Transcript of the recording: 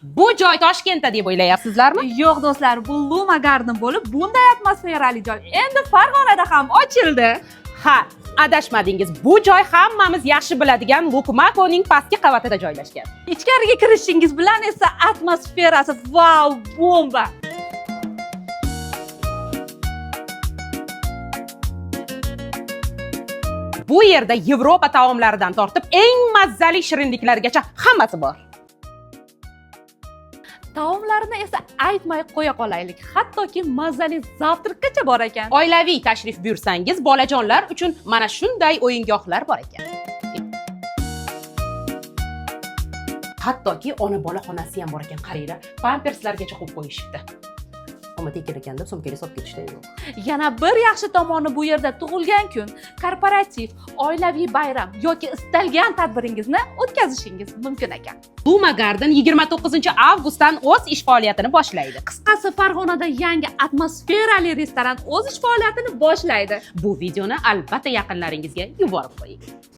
Bu joy Toshkentda deb o'ylayapsizlarmi? Yo'q do'stlar, bu Luma Garden bo'lib, bunday atmosferali joy endi Farg'onada ham ochildi. Ha, adashmadingiz. Bu joy hammamiz yaxshi biladigan Lukmakoning pastki qavatida joylashgan. Ichkariga kirishingiz bilan esa atmosferasi vau, bomba. Bu yerda Yevropa taomlaridan tortib eng mazzali shirinliklargacha hammasi bor. Taomlarini esa aytmay qo'ya qolaylik. Hattoki mazali завтрак gacha bor ekan. Oilaviy tashrif buyursangiz, bolajonlar uchun mana shunday o'yingohlar bor ekan. Hattoki ona bola xonasi ham bor ekan, qaranglar. Pamperslargacha qo'yib qo'yishibdi. Omad tekin ekan deb sumkaga solib ketishda yo'q. Yana bir yaxshi tomoni, bu yerda tug'ilgan kun, korporativ, oilaviy bayram yoki istalgan tadbiringizni o'tkazishingiz mumkin ekan. Luma Garden 29 avgustdan o'z ish faoliyatini boshlaydi. Qisqasi, Farg'onada yangi atmosferali restoran o'z ish faoliyatini boshlaydi. Bu videoni albatta yaqinlaringizga yuborib qo'ying.